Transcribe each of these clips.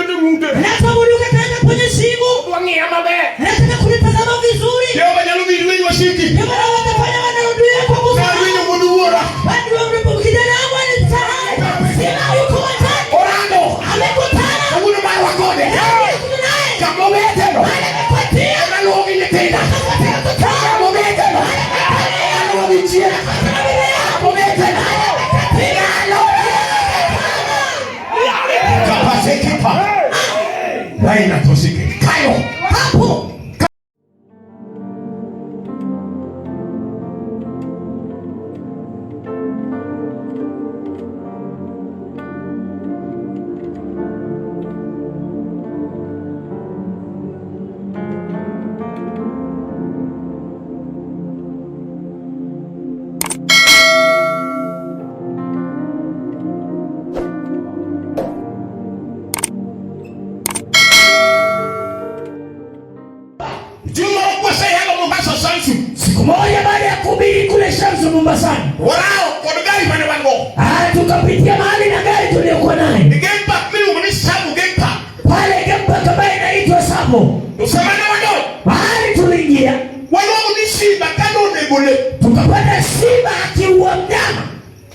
keto ng'ute. Anataburuka kaenda kwenye shingo. Odwa ng'iya maber. Anataka kunitazama vizuri. Jehova nyalo winjo winj wasiki. Ndio maana watafanya wanarudia kwa Ka kusahau. winjo wuod wuora. Watu wa kijana wangu alisahau. Simba yuko watani. Orado. Amekutana. Kawuono mar wakode. Amekutana naye. Kamobeteno. Wale amepatia. Ema luwo gi nyithinda. Akafuatia watoto wao. Kamobeteno. Ema luwo gi chiega. Kamobeteno. Kapasekipa. Raina tosike. Kayo. Hapo. Juma kwaseyalo Mombasa Samsu. Siku moja baada ya kuhubiri kule Shamsu Mombasani, Warao kod gari mane wan go. Tukapitia mahali na gari tuliyokuwa naye Game park miluongo ni Samu Game Park. pale Gempa ambaye inaitwa Savo. To sama ne wadonjo, Mahali tuliingia waluongo ni simba kanonego le. tukapata simba akiua mnyama,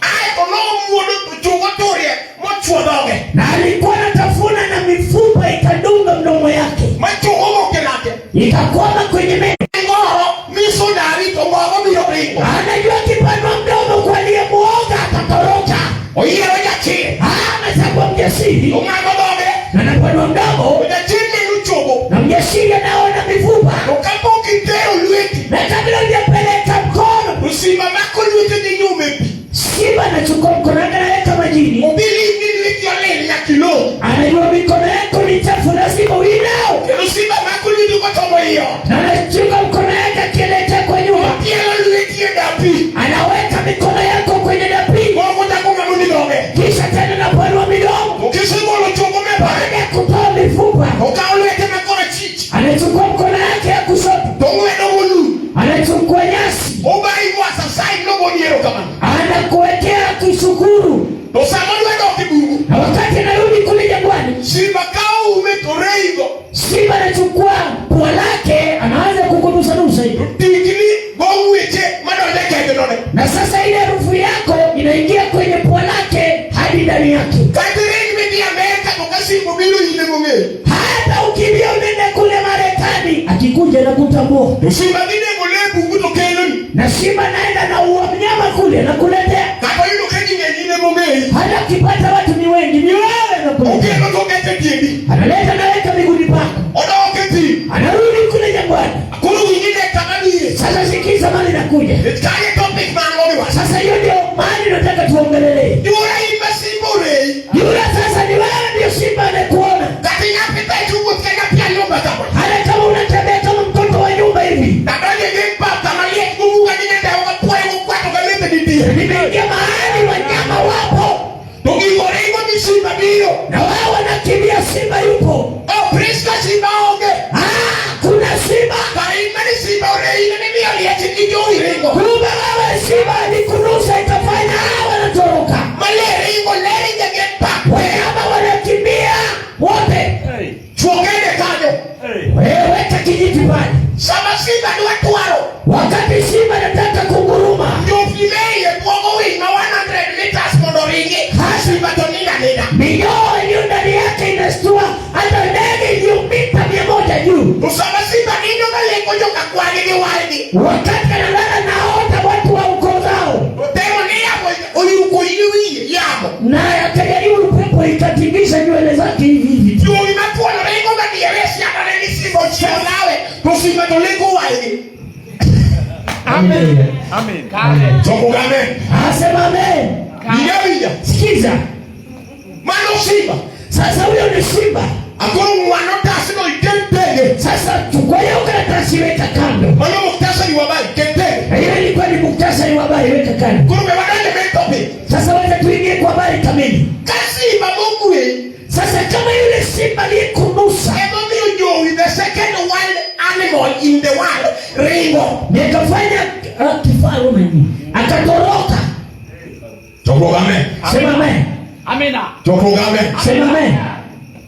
Ae to nomuodo to chungo turie mochuo dhoge. na alikuwa anatafuna na mifupa ikadunga mdomo yake Ma chungo owuok e lake. ikakwama kwenye meno. Ngoro misudari to ngoro biro ringo. Anajua akipanua mdomo kwa aliyemuoga atatoroka. Oyiero jachir. Amechagua mjasiri Ong'ado dhoge. na anapanua mdomo, To jachir neno chogo. na mjasiri anaona mifupa, To kapok itero lweti, na kabla hujapeleka mkono, to simba mako lwetene nyum e pi. simba anachukua mkono wake anaweka majini. Obili ni lweti olil nyaka ilong'. Anajua mikono yako ni chafu, lazima uinao. Kendo simba mako lweti kochomo ei ot. Na anachukua mkono yake akielekea kwa nyuma, Opielo lweti e dapi. anaweka mikono yako kwenye dapi, Moko chako ng'amo ni dhoge. kisha tena anapanua midomo. To kisegolo chogo me bade, Baada ya kutoa mifupa, okawo lwete ma korachich anachukua mkono yake ya kushoto, to ng'wedo go lum. anachukua nyasi, Obayi wasasai nogoni erokamano. anakuwekea akishukuru. To sama odwa dok e bungu, Na wakati anarudi kule jangwani, simba kawo ume to reigo. simba anachukua pua lake, anaanza kukunusanusa hivi, To tingni go weche madonjo e kengnone. na sasa ile harufu yako inaingia kwenye pua lake hadi ndani yake. Kata iring midhi Amerka to ka simba obiro in ema ong'eyo. Hata ukimbia unaenda kule Marekani, akikuja na kutambua. To simba dhi nego le e bungu to keloni. Na simba naenda na uwa mnyama kule na kuletea, Kata oyudo ka ji ng'eny in ema ong'eyi. hata ukipata watu ni wengi, ni wewe nakuletea. Okelo to oketo e tiendi. Analeta naweka miguuni pako, Odok e thim. anarudi kule jangwani. Koro winji ne kama bire. Sasa sikiza mali nakuja Nikech kanyo e topic ma an go miwacho. sasa. Hiyo ndio mali nataka tuongelelee. Yura in ma simba oreyi. Yule sasa ni wewe, ndio simba anakuona, Kata inyathi tho iwuoth ka nyathi anyumba kama. hata kama unatembea kama mtoto wa nyumba hivi. Tadonjo e game park kama liech gowuok gi nyandewa gapuoyo gokwato galete nitie. Nimeingia mahali wanyama wapo To gigo ringo ni simba biro. na wao wanakimbia, simba yupo. Oh, Priska simba onge. Kuna simba. Kare in mane simba oreyi ne miyo liech gi jowi ringo. Kumbe wewe simba alikunusa ikafanya hawa wanatoroka. Ma le ringo, le ringo e game park. Wanyama wanakimbia wote. Chuo kende kanyo. Wewe weka kijiti pale. Sama simba dwa twaro, Wakati simba anataka kunguruma, njofni me iye buogo winy ma 100 meters mondo oringi. Simba to nindo aninda. minyoo iliyo ndani yake inashtua hata ndege iliyo mita 100 juu. To sama simba nindo maleko joka kwagi gi walgi. Wakati analala naota watu wa ukoo zao, To temo ni yamo oyuko yie wiye yamo. na akajaribu upepo ikatingisha nywele zake hivi hivi. Jowi mathuon ringo gadier e siandane ni simba ochiewo lawe to simba to leko walgi. Amen. Amen. Choko gamen. Asema amen. Winja winja. Sikiza Mano simba. sasa, huyo ni simba. Akoro ng'wan otasno iket tenge. Sasa chukua hiyo karatasi, weka kando. Mano muktasari wa habari ket tenge. Na hiyo ilikuwa ni muktasari wa habari, weka kando. Koro we wadonjo e main topic. Sasa wacha tuingie kwa habari kamili. Ka simba mokwe Sasa kama yule simba aliyekunusa emomiyo jowi the second wild animal in the world ringo. nikafanya kifaru nani akatoroka. Choko gamen. Sema amen, Amina. Choko gamen. sema amen.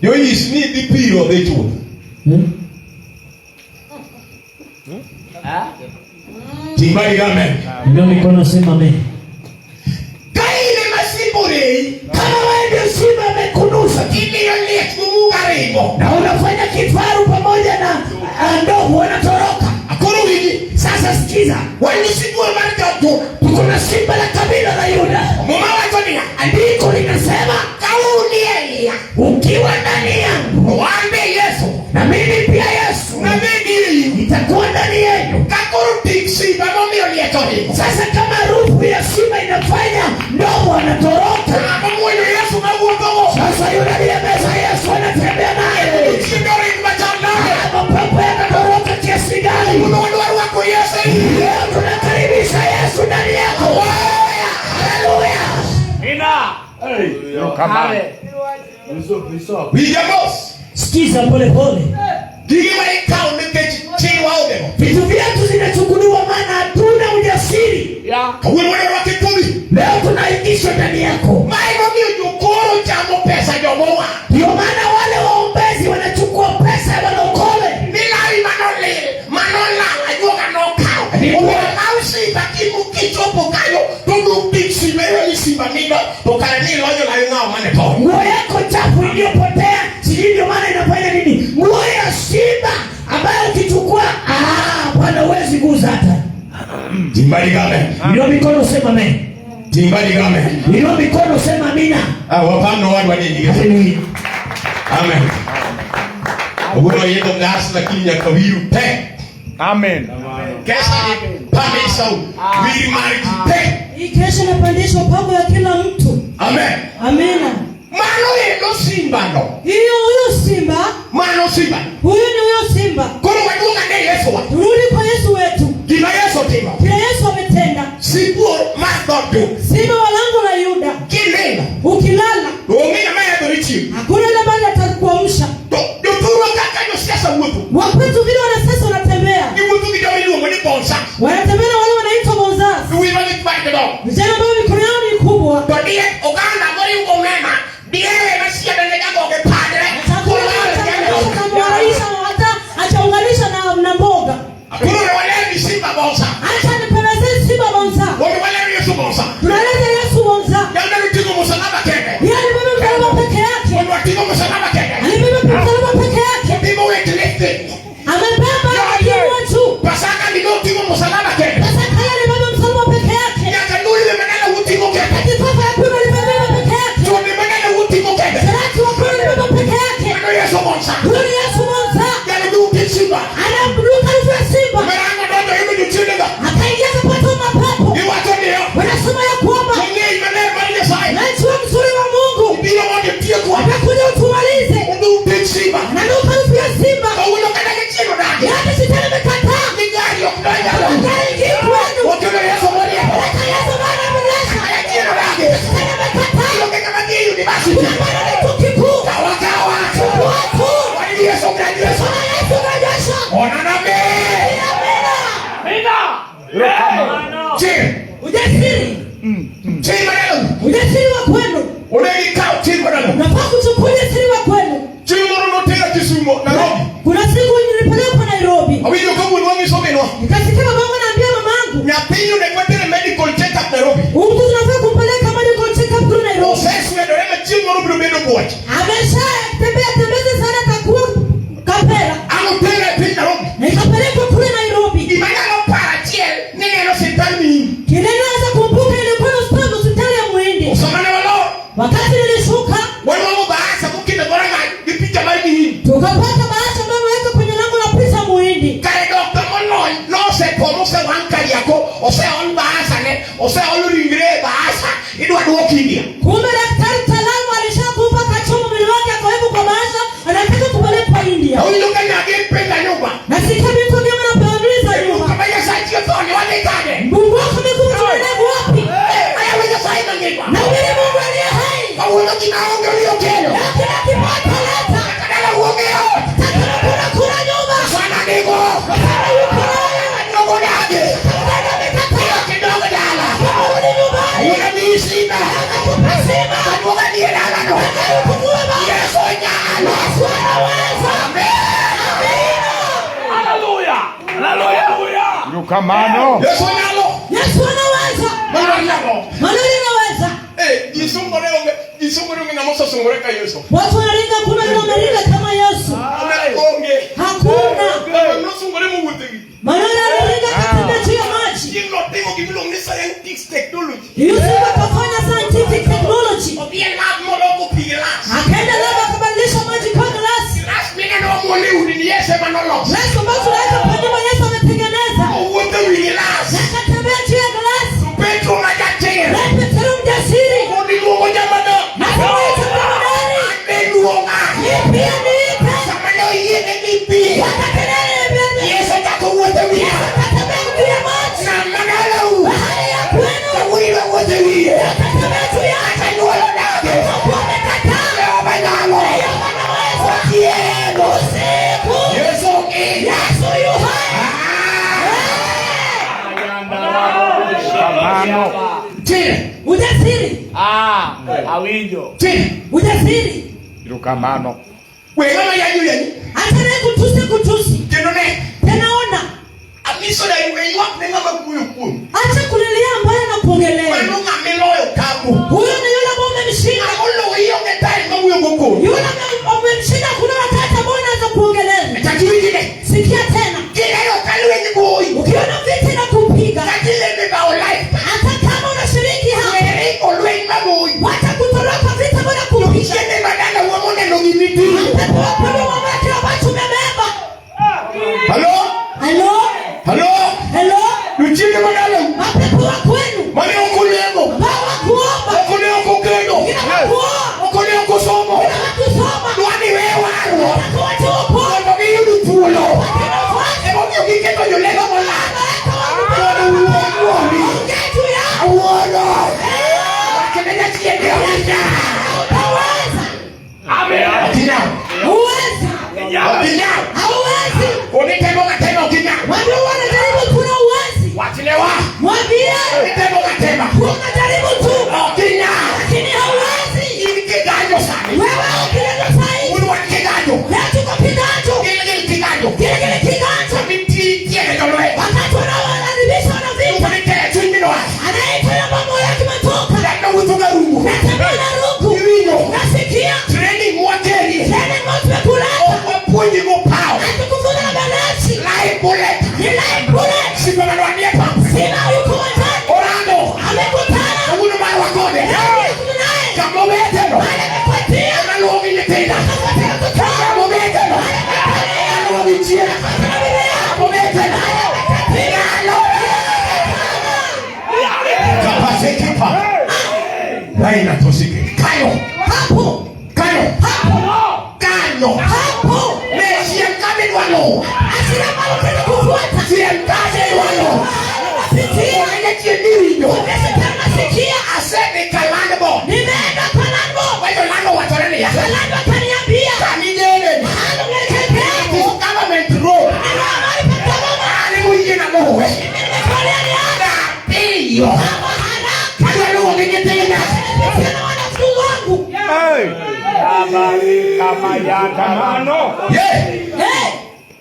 Joyis ni dhi piro dhi chuth. Timbali amen. Inua mikono sema amen. Ka in ema simba oreyi, Kama wewe ndio simba amekunusa imiyo liech gumuga ringo. Na unafanya kifaru pamoja na ndovu wanatoroka. Akoro winji, Sasa sikiza, wan gi sibuor mar dhood Juda. Tuko na simba la kabila la Yuda. Muma wacho niya, Andiko linasema ka unie iya, ukiwa ndani yangu to an be Yesu, na mimi pia Yesu nabedi eiu. nitakuwa ndani yenu. Ka koro tik simba momiyo liech oringo. Sasa kama harufu ya simba inafanya ndovu anatoroka, Ng'ama muonyo Yesu mawuothogo. Sasa yule aliyemeza Yesu anatembea naye. Chiende oring machal nade? Mapepo yanatoroka kiasi gani? Kuno wadwa rwako Yesu e iyi. Leo tunakaribisha Yesu ndani yako. Haleluya! Winja mos. Sikiza polepole, Gige ma ikawo nikech chir waongego. Vitu vyetu zinachukuliwa, maana hatuna ujasiri. Kawuono wadwa rwake kuomi. Leo tunaingishwa ndani yako. Ma emomiyo jokoro chamo pesa jomowa. Ndio maana wale waombezi wanachukua pesa ya walokole. Ni lawi manolil, manolal, ajuoga nokawo. Omiyo law simba kichopo kanyo to duk tik simba iwe ni simba nindo to kare ni ilonyo lawi ng'awo mane tony. Nguo yako chafu iliyopotea, sijui ndio maana inafanya nini? Nguo ya simba ambayo ukichukua, Bwana huwezi guza hata. Timbali game. Inua mikono sema amen. Timbali game. Inua mikono sema amina. Wapano wadwa ni nyingi. Haleluya. Amen. Ogoro yedho gas lakini nyaka wiru te. Amen. Kesa ni pamisa wir mar ji te. Hii kesho inapandishwa pango ya kila mtu. Amen. Amina. Mano endo simba no. Hiyo huyo simba, Mano simba. huyu ni huyo simba. Koro waduogo ane Yesu wa. Turudi kwa Yesu wetu. Gima Yesu otimo. Kile Yesu ametenda. Sibuor mar dhood Juda. Simba wa lango la Yuda. Kinindo. Ukilala, To onge ng'ama yadhori chiew. hakuna yule ambaye atakuamsha. To jothurwa kaka josiasa wuotho. Wakwetu vile wanasiasa wanatembea. Giwuotho gi joma iluongo ni bonsa. Wanatembea na wale wanaitwa bonzas. Giwiro gi kwan gidongo. Vijana ambao mikono yao ni kubwa. To diek oganda moriw gomena. Diere machielo ne jagoge padre. Koro Atamwalisha hata ataunganisha na mboga. Koro we waler ni simba bonsa. Acha nipeleze simba bonza. Mondo waler Yesu bonsa. Tunaleta Yesu bonza. Jal mane oting'o msalaba kende. Yeye alibeba msalaba peke yake. Mondo wating'o msalaba kende. Alibeba msalaba peke yake. Otimo weight lifting. Amebeba akiinua juu. Pasaka ni noting'o msalaba kende. Pasaka yeye alibeba msalaba peke yake. Nyaka nuli be maneno uting'o kende. Hata papa ya pili alibeba peke yake. Chode maneno uting'o kende. Sarati wa kweli alibeba peke yake. Mano Yesu bonsa. Huyu ni Yesu bonza. Jal duki simba. Anamruka juu ya simba. Merango donjo yudo jochiende go. Akaingia akapata mapepo. Giwacho niya. Wanasema ya kwamba Ong'eyo maler mar Nyasaye. najua mzuri wa Mungu. Ibiro mondo itiekwa. Amekuja utumalize. Mondo utik simba. Ananuka harufu ya simba. Kawuono kata gichieng' odagi. Yaani shetani amekataa. Ni gari ok donj e loch. Gari ingii kwenu. Ochuno Yesu moriembo. Leta Yesu maana ameleta. Kata gichieng' odagi. Shetani amekataa. Onge ng'ama dhi e university. Kuna bado ni chuo kikuu. Kawa kawa. Chukua tu. Wan gi Yesu graduation. Bwana Yesu graduation. Onana be. Amina. Chir. Ujasiri. Chir maneno. Ujasiri wa kwenu. Onego ikaw chir maneno. Unafaa kuchukua ujasiri wa kwenu. Chieng' moro notera Kisumo, Nairobi. Kuna siku nilipelekwa Nairobi. Awinjo ka wuonwa nyiso minwa. Nikasikia babangu anaambia mamangu, Nyathini onego watere medical check up Nairobi. huyu mtoto tunafaa kumpeleka medical check up kule Nairobi. Oseswedore ma chieng' moro biro bedo bwoch. Amesha tembea tembeza sana atakuwa kapera. Ang' otere e piny Nairobi. Nikapelekwa kule Nairobi. Gima nyalo paro achiel ni en osiptal Muhindi. Kile naweza kumbuka ilikuwa ni hospitali ya Muhindi. Sama ne walor, Wakati nilishuka, wanwang'o bahasa moketo e dhorangach gi picha mar Muhindi. tukapata bahasha ambayo imewekwa kwenye lango la picha Muhindi. Kare dokta molony nosetho mosewang' Kariakoo, oseol bahasa ne, oseol ringre e bahasa, idwa duok India. Kumbe daktari mtaalamu alishakufa akachoma mwili wake akawekwa kwa bahasha, anataka kupelekwa India. Awinjo ka nyagi penja nyumba. Nasikia mtu akiwa anapeuliza nyuma. Kama Nyasaye otho ni wadhi kanye? Mungu wako amekufa tunaenda wapi? Aya Nyasaye mangima. Na wewe Mungu aliye hai. Kawuono gima onge omiyo kelo. Na kila kipata leta. Nyaka dala wuog e ot. Takana kuna kura nyuma. Sana nigo. Sana yuko nayo. Aduogo dagi. Sana amekataa. Kidog dala. Kama Erokamano. Yesu nyalo. Yesu anaweza. Manuel nyalo. Manuel anaweza. Eh, jisungore onge, jisungore onge ng'ama osesungore ka Yesu. Watu wanaringa, kuna yule wanaringa kama Yesu. Onge. Hakuna. Ng'ama nosungore mowuotho e wi. Manuel aliringa akatembea juu ya maji. Chieng' notimo gimiluongo ni scientific technology. Yusuf akafanya scientific technology. Odhi e lab moloko pi glass. Akaenda lab akabadilisha maji kwa glasi. Glass mineno muone udi ni Yesu ema noloso. Glasi ambazo tunaweka kwa nyumba Yesu ametengeneza. Owuotho e wi glass. Na akatembea juu ya glasi. To Petro ma jachir. Na Petro mjasiri. Pod iluongo jamadong. Akamwita jemadari. An be luonga. Ni pia niite. Sama ne oyiene gi pi. Wakati nene Yesu ochako wuotho e wi Yesu akatembea juu ya maji. Nam madalau. Bahari ya kwenu. Kawuono idwa wuotho e wiye. Akatembea juu yake. Kata nyuolo dage. Kwa amekataa. Jehova nyalo. Yehova anaweza. Otieno. Usiku. Yesu ngima. Yesu yu hai. Erokamano. Chir. Ujasiri. Ah, awinjo. Chir. Ujasiri. Erokamano. We ng'ama yanyo yanyi. Hata naye kutusi kutusi. Kendo ne. Tena ona. Amiso da ywe ywak ne ng'ama wuoyo kuomi. Acha kulilia ambaye anakuongelea. Mano ng'ama iloyo tabu. Huyo ni yule ambaye umemshinda. Ng'ama oloyi onge time mawuoyo go komi. Yule umemshinda, kuna wakati ambao unaweza kuongelea. Chak iwinjne. Sikia tena. Kineno ka lweny goyi. Ukiona vita inakupiga, Kata ilemo e bao life. hata kama unashiriki hapa, We ringo lweny magoyi. wacha kutoroka vita ambayo inakupiga. Jochiende madalawa moneno gimiting'o. Pepo wapendwa wa kile ambacho umebeba. Halo? Halo? Halo? Halo? Jochiende madalau. Mapepo wa kwenu Mane ok olemo. ambao hawakuomba, Moko ne ok okedo. wengine hawakuoa, Moko ne ok osomo. wengine hawakusoma. Dwa ni we warruok. Nataka watu waokoke. Mondo giyud thuolo. Wapate nafasi. Emomiyo giketo jolemo molal. Malaika wa Mondo wuo kuomi. Ongea juu yao. Wuono. Wachne jachiende owinja. Utaweza. Ok inyal. Huwezi. Ok inyal. Hauwezi. Onitemo katema ok inyal. Mwambie wanajaribu tu na huwezi. Wachne wa. Mwambie Onitemo katema. unajaribu tu Ok inyal. lakini hauwezi. In kiganjo sani. Wewe ukienda sahi. Un wan kiganjo. Leo tuko kiganjo. Gin gin kiganjo. Kile kile kiganjo. Sami tiende jolweny. Wakati wanaadhibisha wana vita. Iluongo ni tele chuny minwa. Anaitwa na moyo yake umetoka. Dhano wuotho garungu. Natembea na rungu. Iwinjo. Nasikia. Training mwateri. Tena moto umekuleta. Ok wapuonji go pawo. Hatukufunza na balasi. Live bullet. Ni live bullet. Simba manwanie pap. Simba yuko uwanjani. Orado. Amekutana. Kawuono mar wakode. Leo tuko naye. Kamobeteno. Wale amepatia. Ema luwo gi nyithinda. Akafuatia watoto wao. Kamobeteno. Ema luwo gi chiega. Kamobeteno. Nyalo. Kapaseke pa. Raina tosike. Kayo. Hapo. Kayo. Hapo. Kanyo. Hapo. Ne chien ka midwa luwo. Asira ambalo tena kufuata. Chien ka midwa luwo. Napitia. Onge chien miwinjo. Onyesha tena nasikia. Asedhi ka landbo. Nimeenda kwa landlord. Wacho lando wachore niya. Kwa landlord akaniambia. Kamigene. Mahali unaelekea. This government road. Ni mahali pa government. An moyiena luwe. Mimi nimetolea niada. Piyo. Kwa haraka. Adwa luwo gi nyithinda. Nimepitia na wanafunzi wangu. Habari kama yandamano. Ye. Eh,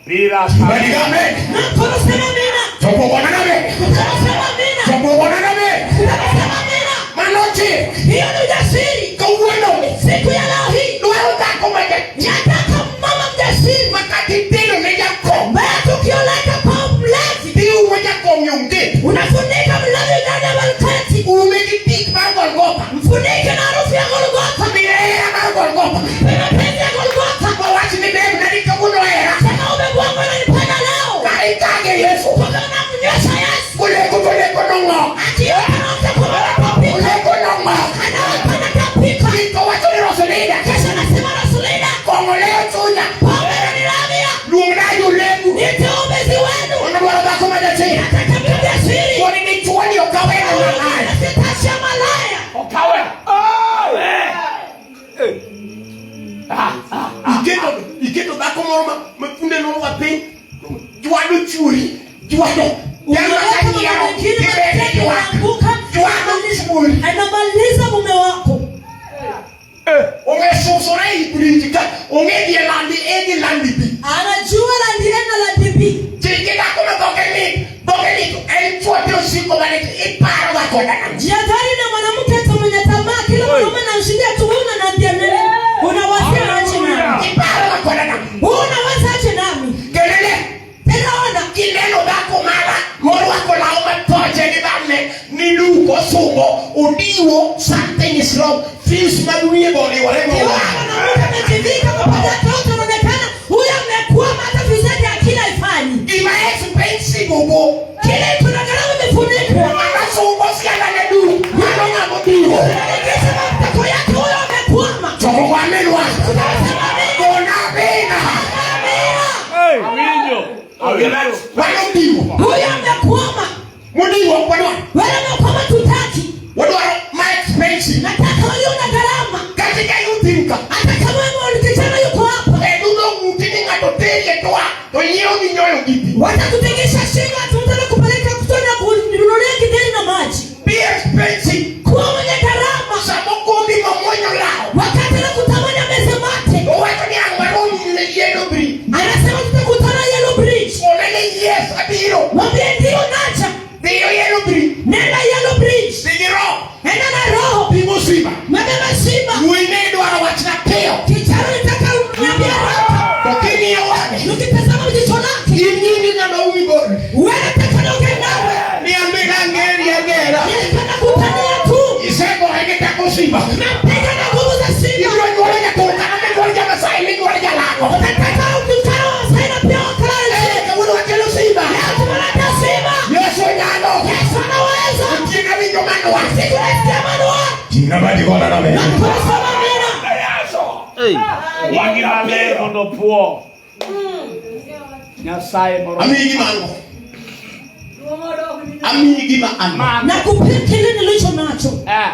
Bila Badigame. na mkono sema amina. Chopo bonaname. Mkono sema amina. Chopo bonaname. Mkono sema amina. Mano chik. Hiyo ni ujasiri. Kawuono. Siku ya leo hii Dwaro dhako ma jachir. nataka mama mjasiri Ma kata itedo ne jakom. ambaye tukioleka kwa mlevi Tiumo jakom e onget. unafunika mlevi ndani ya balkati, Ume gi tik mar Golgotha. mfunike na harufu ya Golgotha, Mihera mar Golgotha. mapenzi ya Golgotha. Mowach ni beb nadi kawuono hera. Sema ube wangu unanipenda leo, Ka ikage Yesu. kumbe unamnywesha Yesu, Oleko to leko nong'ok. akiona mtakuwa anatapika, Oleko nong'ok. anaona anatapika, Kiko wacho ni Roselida. kisha anasema Rasulina, Kong'o lewo chunya. pombe inanilamia, Luongna jolemo. niite ombezi wenu, An adwaro dhako ma jachir. nataka mtu mjasiri, Koni dichuo ni ok aweno malaya. sitasha malaya. Okawe. Iketo dhako moro ma funde nolowa piny. Jwado chuori. Jwado. Jalo Unaweka ka mama nyiero. mwingine Ibede mateke ywak. anaanguka, Jwado chuori. anamaliza mume wako. Ong'e susore ei bridge ka. Ong'e dhi e landi A gi landi B. Anajua landi A na landi B. Chiki dhako ma dhoge mit. Dhoge obo. Kile kuna gharama imefunikwa. Ng'ama sungo siandane du. Mano ng'ama odhiwo. Unalegeza matako yake, huyo amekwama. Choko aminwa. Tunasema nini? Gona amina. Amina. Awinjo. Awinjo. Mano odhiwo. Huyo amekwama. Modiwo ok wadwar. Wale wamekwama tutaki. Wadwaro ma expensive. Nataka walio na gharama. Kata ka youth ka. Hata kama wewe ni kijana yuko hapa, E dudo ng'uti ni ng'ato teri e twak to nyiewo gi nyoyo gi pi. watakutengesha shingo, ati kupeleka kutona kununulia kideri na maji. Be expensive. Kuwa mwenye gharama. Sama okombi mamuonyo law. Wakati anakutamani ameze mate, Owacho ni ang' warom ne Yellow Bridge. anasema tutakutana Yellow Bridge. Kone ni yes abiro. Mwambie ndio naja. Dhiyo Yellow Bridge. Nenda Yellow Bridge, Dhi gi roho. enda na roho, Ting'o simba. mebeba simba. Wuoyi ne dwaro wachna piyo. Kijana nitaka uniambie haraka. To king'iyo wang'e. Ukitazama jicho lake, In nyingi ng'ama umi bor. wewe nataka niongee nawe. Niambi nangeri agera. Nilipenda kutania tu. Isegoye gi teko simba. Napiga na nguvu za simba. Ibiro nyuolo nyaturkana minyuol Jamasai minyuol Jalang'o. Nataka ukutano wa Masai na pia Wakalale. Eh, kawuono wakelo simba. Leo tumeleta simba. Yesu nyalo. Yesu anaweza. Otieno awinjo manwa. Siku nasikia manwa. Ting'na badi kona na Na tunasema amina. Wagi maler mondo opuo. Nyasaye moro. Amiyi gima an go. Amiyi gima an go. Mano. Nakupia kile nilicho nacho. Eh.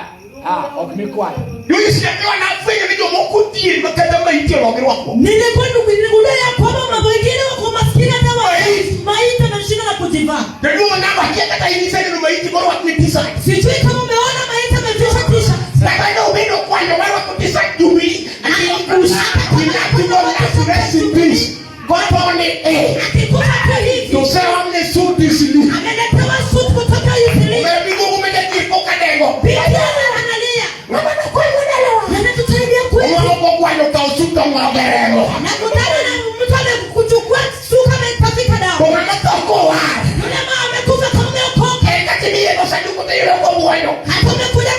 Ah, ok mikwayo. Joisiakiwa nafwenyo ni jomoko odhier ma kata maiti ok girwako. Nilikuwa niligundua ya kwamba mambo wengine wako maskini hata maiti ameshinda na kujivaa. Jaduong' namba akia kata in iseneno maiti morwak ni t-shirt. Sijui kama umeona maiti amevishwa t-shirt. Kata ne obedo kwanyo marwako t-shirt Jubilee. Ati Inati go rest in peace. Kotone eh. Akikufa tu hivi. To sewamne suit Eastleigh. Ameletewa suit kutoka Eastleigh. Omiyo gigogo meja koka dengo. Pia analia. Ng'ama nokonyo dalawa. Anatusaidia kweli. Omama kokwanyo kawo sut to ng'awo gerego. Nakutana na mtu amekuchukua suka ametafika To dawa. ng'ama tho kowar. Yule mama amekufa kama umeokoka. En kata imiye go sanduku to iyudo kobuonjo. Hata umekuja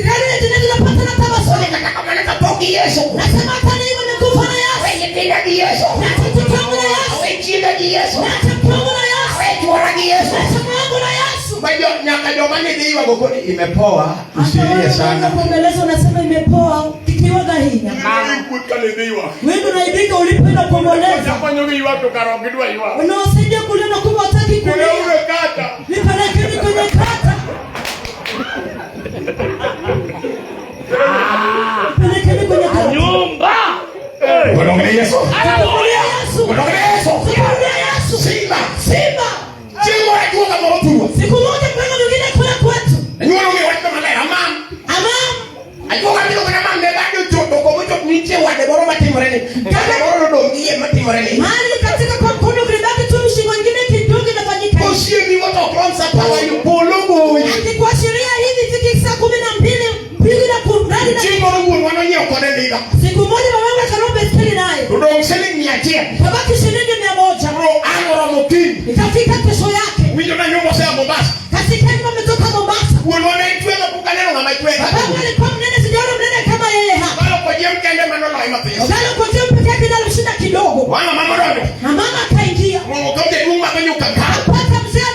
gari na jeneza unapata na tabasamu. Koni kata kamano to pok gi Yesu. Nasema hata ni hivyo nimekufa na Yesu. Awe nyithinda gi Yesu. Na mtoto wangu na Yesu. Awe chiega gi Yesu. Na mke wangu na Yesu. Awe chuora gi Yesu. Na chama wangu na Yesu. Ma nyaka joma ne dhi ywago koni imepoa usilie sana. Kuombeleza unasema imepoa kikiwa gahinya. Mano. Kuot ka ne dhi ywak. Wewe unaibika ulipoenda kuomboleza. Akonyogi ywak to kara ok gidwa ywak. Unawasaidia kulia na kumbe hawataki kulia. Koro kata. Nipelekeni kwenye kata. Nipelekeni kwenye kata. Nyumba. Odongne Yesu. Tukurudia Yesu. Odongne Yesu. Tukurudia Yesu. Simba. Simba. Chieng' moro ajuoga moro thurwa. Siku moja mganga mwingine kule kwetu. Anyuolo ng'e wach maler amam. Amam. Ajuoga miluongo ni amam ne bade ochopo komochop nitie wade moro matimore ni. Kata moro nodong' gi yie matimore ni. Mahali katika kwa mkono kulibaki tu shingo nyingine kidogo inafanyika. Kosiemi to ok rom sa apar polo goyi. Akikuashiria hivi fiki saa 12 mbili na kuradi na Chieng' moro wuonwa nonyiewo kode ndiga. siku moja babangu akanunua baiskeli naye. To dong' siling 100. Kabaki shilingi 100. Koro ang' oromo kiny. Ikafika kesho yake. Winjo nanyuomo osea Mombasa. Kasikia nyuma ametoka Mombasa. Wuonwa ne chwe mapok aneno ng'ama chwe. Babangu alikuwa mnene, sijaona mnene kama yeye hapa. Ogalo kojiem kende manoloye mapiyo. Ogalo kojiem peke yake ndiye alimshinda kidogo. Wang'a mama donjo. Na mama akaingia. Ng'ongo ka jaduong' madho nyuka ka. Akapata mzee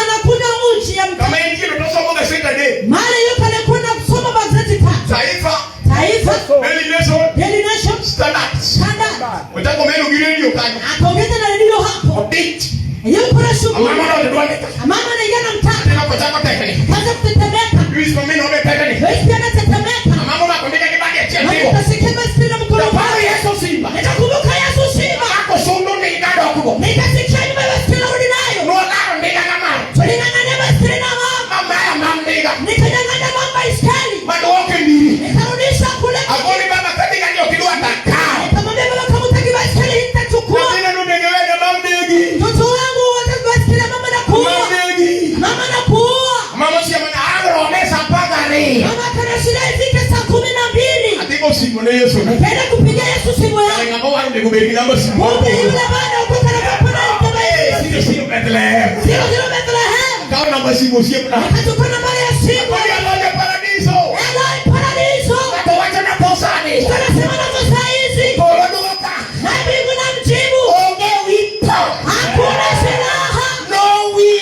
anakunywa uji ya mkaa. Kama entie to somo gaseti adek. Mahali yuko alikuwa anasoma magazeti tatu. Taifa, Taifa, Daily Nation. Daily Nation, Standard. Standard. Ochako medo gi redio kanyo. Akaongeza na redio hapo. Odich. Yuko na shughuli. Mama donjo dwonde ka. Mama anaingia na mtaka. Aneno kochako tekni. Kaanza kutetemeka. Luis mamino obe tekni. Luis pia anatetemeka. Mama omako ndiga gi bade achiel Mama riwo. akasikia baiskeli na mkono To paro wake. Yesu simba. Nikakumbuka Yesu simba. Amako sundo ndiga dokgo. Nikasikia nyuma ya baiskeli narudi nayo. Nolaro ndiga kamano. Tuling'ang'ania baiskeli na mama. Mamaya mam ndiga. Nikanyang'anya mama baiskeli. Maduoke ndiri. Nikarudisha kule. Agoni baba ka ndiga ni ok idwa takawo. Nikamwambia baba kama hutaki baiskeli hii nitachukua. Nyathina nonego wene mam negi. Mtoto wangu hutaki baiskeli ya mama nakuua. Mam negi. Mama nakuua. Mama osiemo na ang' rome sa apar gariyo. Mama akanashiria ifike saa 12. Adhi go simu ne Yesu. Nikaenda kupiga Yesu simu Kare yangu. ng'ama owaro onego bed gi namba simu. Kumbe yule bwana uko na kapona Eh, itabaiki. siro siro Bethlehem. Zero zero Bethlehem. Kaw namba simu osiepna. Akachukua nambari ya simu. Koni alonjo paradiso. Eloi paradiso. Ng'ato wacho na tho sani. Anasema na saa hizi. Polo duoka. Na mbingu na mjibu. Onge wito. Hakuna silaha. No weapon.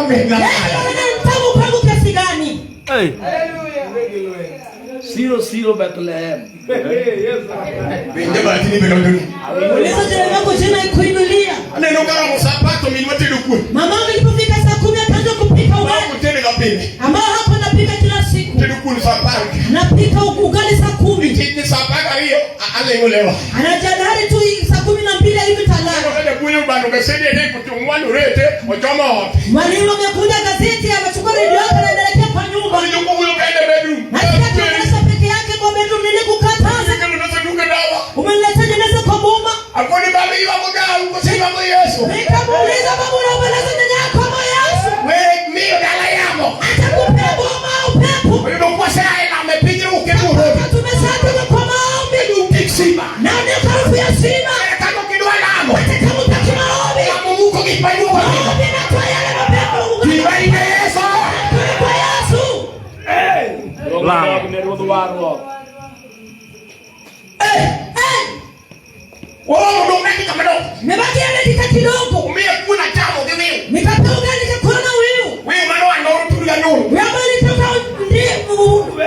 mitna. Yaani wewe ni mtamu kwangu kiasi gani? Hey. Siro siro Bethlehem. Winjo batini bedo duni. Uliza jirani yako jina ikuinulia. Aneno karomo sa apar to minwa tedo kuon. Mamangu ilipofika saa 10 akaanza kupika ugali Mamangu tedo ga pile. ambao hapo napika kila siku. Tedo kuon sa apar. Napika ugali saa 10. Nikech ni sa 12 aleng'o lewa. Anajadari tu saa 12 hivi talala. Kata japuonj obano gasede ni kuchung'wano rete ochomo ot. Mwalimu amekuja gazeti amechukua redio yake anaelekea kwa nyumba. Awinjo kowuoyo kende e bedroom. Nasikia kuongelesha peke yake kwa bedroom, nilikukataza. Kelo noseduke dala. Umeniletea jeneza kwa boma. Akoni baba ywago dau kose ywago Yesu. Nikamuuliza babu, unaomboleza nyanya yako ama Yesu? We miyo dala yamo. Atakupea boma au pepo. Oyudo kwasea e lamo e piny ruke buro. Tumeshatoka kwa maombi. Edum tik simba. Na ndio harufu ya simba. Kata kama okidwa lamo. Hata kama hutaki maombi. Lamo muko gik ma iluongo ni. Maombi inatoa yale mapepo. Gima ine Yesu. Kwa Yesu. Lamo. Ne ruodh warruok. Eh, Eh, oromo dong' dakika manok. nimebakia dakika kidogo. Omiya kuon achamo gi wiu. Nikapewa ugali nikakula na wiu. Wiu mano anoro tudu ga nyoro. Wiu ambayo ilitoka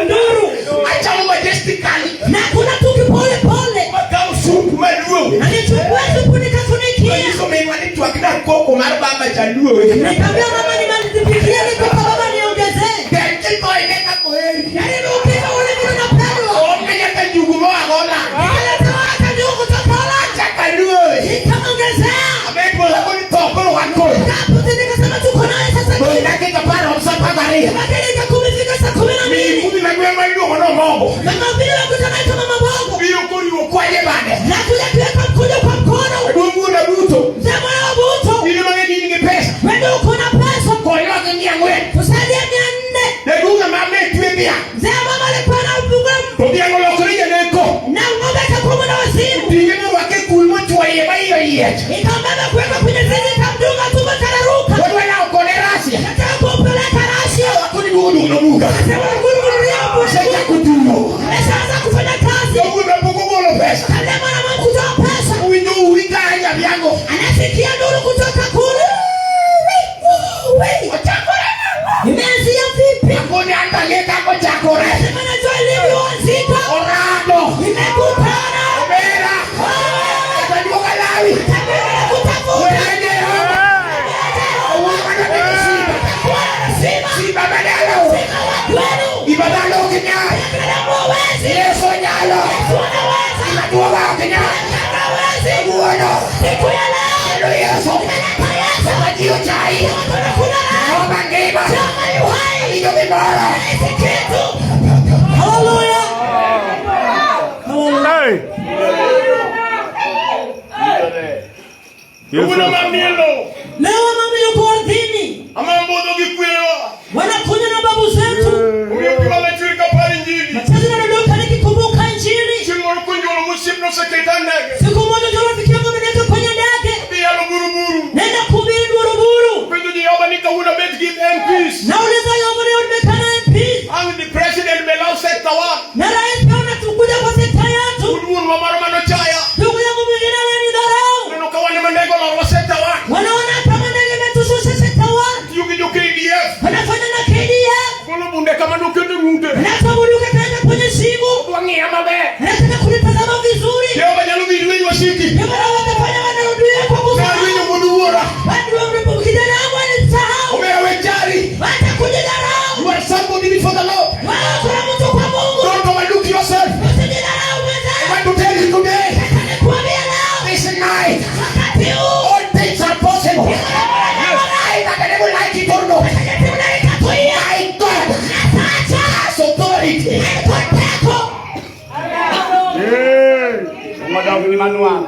nduru. Achamo majestically. Na kuna tu kipole pole. Makawo sup maduong'. Na nichukue supu nikafunikia. Manyiso minwa ni twakna koko mar baba jaluo. Nikamwambia mama nimalizipikie niko kwa baba niongezee. Tek kikoine kaka oheri. Yaani ukika ule vile unapendwa. Oomne nyaka njugu moa Holland. Nikaletewa hata njugu kutoka Holland. Achako aluoe. Nikaongezea. Abet mola koni tho koro wan kode. Nikaputi nikasema tuko naye sasa Dong' hivi. dakika apar rom sa apar gariyo. Baki dakika 10 fika saa 12. Min kumi ma gweng' ma iluongo ni Omongo. Mama vile wakuta naitwa Mama Bongo. Biro koriwo kwanye bade. Na kuja kuweka mkono kwa mkono. Maduong' wuon Abuto. Mzee mwana wa Buto. In ema ng'e ni in gi pesa. Wewe uko na pesa. Konywa gi 400. Tusaidie 400. Jaduong' ng'ama ne twe dhiang'. Mzee mama alikuwa na mfugo To dhiang' olokore janeko. na ng'ombe akakuwa na wazimu. Ting'e morwake e kul mochwo iye ma iye oyiech. Ikambeba kuweka kwenye zizi ikamdunga tumbo ikararuka. Wadwa lawo kode Russia. Nataka kumpeleka Russia. Akoni duogo duogo nobuga. Akasema ngurugururia Osechako tumo. Ameshaanza kufanya kazi. Jawuoth pok ogolo pesa. Kabla mwana wangu kutoa pesa. Owinjo uwi ka nyabiango. Anasikia nduru kutoka kule. Ochakore nang'o? Imeanzia vipi? Akoni an tang'e kaka ochakore. Sema najua ilivyoanzika. Orado. Imekutana. Omera. Ataduoga lawi. Tabia kutafuta. Were Jehova. Owuoyo mana ni simba. Simba. Simba madalo. Simba wa kwenu. Gima dhano ok nyal. Binadamu hawezi. Yesu nyalo. Yesu anaweza. Gima duoga ok nyal. Hawezi. Wuono. Siku ya leo. Kelo Yesu. Nimeleta Yesu. Sama ji ochayi. Watu wanakula raha. Jehova ngima. Chama yu hai. Winjo gimoro. Hisi kitu. Haleluya. Hey. Wuono mamielo. Leo mama yuko ardhini. Ama mbodho gi kwerewa. Wanakunywa na babu zetu. Omiyo gima chwer kapar injili. Machozi yanadondoka nikikumbuka Injili. Chieng' moro konjolo mosiepna oseketa ndege. Siku moja ndio rafiki yangu ameniweka kwenye ndege. Adhi yalo buruburu. Nenda kuhubiri Buruburu. Penjo Jehova ni kawuono abet gi MPs. Nauliza Yehova leo nimekaa na MP. Ang the president be law sector wa. Na rais pia anatukuja kwa sekta yetu. Un wuonwa moro manochaya. Ndugu yangu mwingine ananidharau. Neno ka wan ema ndege olorwa sector wa. Wanaona kama ndege imetushusha sekta one. Tiyo gi jo KDF. Wanafanya na KDF. Golo bunde kama noketo ng'ute. Natoa bunduki kaenda kwenye shingo. Odwa ng'iya maber. Anataka kunitazama vizuri. Jehova nyalo winjo winy wasiki. Ndio maana watafanya wanarudia kwa Nawinjo kusahau. wuod wuora. Watu wa kijana wangu walisahau. Omera we jari. Hata kujidharau. You are somebody before the Lord. Wewe kuna mtu kwa Mungu. Don't overlook yourself. Usijidharau I mwenzangu. want to tell you today, Nataka nikuambie leo. this night, Wakati huu. all things are possible. Either the devil like it or not. My God has authority. Madog ni manual.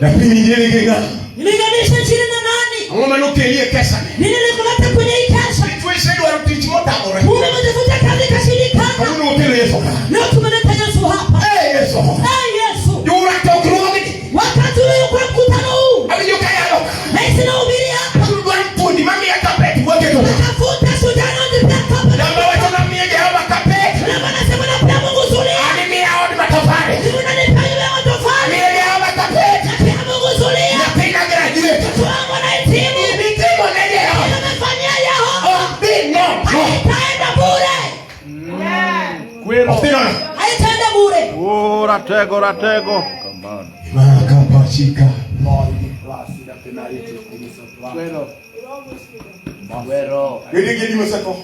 Napimi injili gi ng'a? Nilinganisha injili na nani? Ang'o manokeli e kesane? Nini likuleta kwenye hii kesha? Dichuo isedwaro tich motamore. Mume ametafuta kazi ikashindikana. Kawuono wakelo Yesu ka. Leo tumeleta Yesu hapa. Eh, Yesu. Eh, Yesu. Jura chokruogni. Wakati huu kwa mkutano huu. Awinjo ka yalo ka. Na hisi nahubiri hapa. Dwaro fundi mamiya kapet waketo. Tafuta shujaa anayonipea kapeti. Namba wacho namiyo Jehova kapet. Namba nasema napea Mungu zulia. An imiya od matofali. Mimi unanipea yule matofali. Amiyo Jehova kapet. Napea Mungu zulia. Nyathina graduate. Mtoto wangu anahitimu. Gima itimo ne Jehova. Oh, ratego, ratego. Makapachika. Kwero. Kwero. Gedi gedi moseko.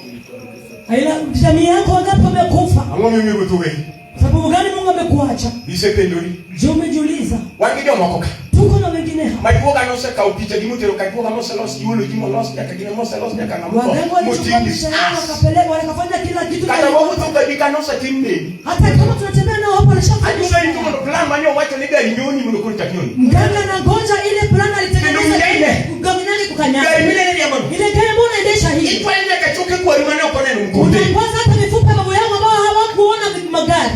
Ila jamii yako wangapi wamekufa? Ang'o miyo ruoth oweyi? Sababu gani Mungu amekuacha? Isependori. Je, umejiuliza? Wan gi jomoko ka. Tuko na wengine hapa. Majuoga nosekawo picha gi motero ka juoga moselos juoloji molos nyaka gine moselos nyaka ng'ama Waganga otho walichukua moting' picha yao as. wakapeleka, wakafanya kila kitu. Kata wawuotho kadi ka nosetim negi. Hata kama tunatembea nao hapo Anyisa rito alishafanya. mondo plan mane owacho ni gari nyoni mondo koro chak nyoni. Mganga anangoja ile plan alitengeneza. Ndio mjaine. Mganga kukanyaga. Gari minene riambono. Ile gari ambayo unaendesha hii. Itwayo nyaka choke kwaru mane ok oneno mkoteni. Unaikwaza hata mifupa ya babu yangu ambao hawakuona magari.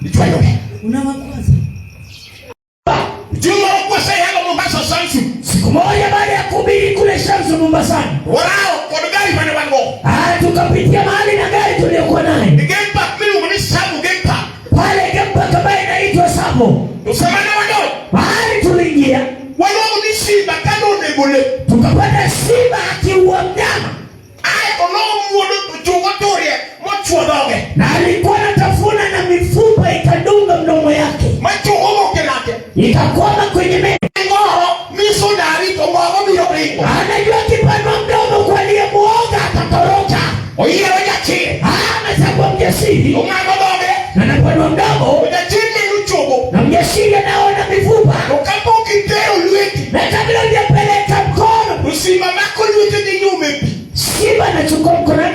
Itwayogi. Unawakwaza. Chieng' moro kwaseyalo Mombasa Samsung. Siku moja baada ya kuhubiri kule Shamsu Mombasani, Warawo kod gari mane wan go. Tukapitia mahali na gari tuliyokuwa nayo E game park miluongo ni Sabu Game Park. pale game park ambayo inaitwa Savo. To sama ne wadonjo, Mahali tuliingia waluongo ni simba kanonego le. tukapata simba akiua mnyama, Ae to nomuodo to chungo turie mochuo dhoge. na alikuwa anatafuna na mifupa ikadunga mdomo yake Ma chungo owuok e lake. ikakwama kwenye meno. Ngoro miso dari to ngoro biro ringo. Anajua akipanua mdomo kwa aliyemuoga atatoroka. Oyiero jachir. Amechagua mjasiri Ong'ado dhoge. na anapanua mdomo To jachir neno chogo. na mjasiri anaona mifupa, To kapok itero lweti, na kabla hujapeleka mkono, to simba mako lwete gi nyume pi. simba anachukua mkono wake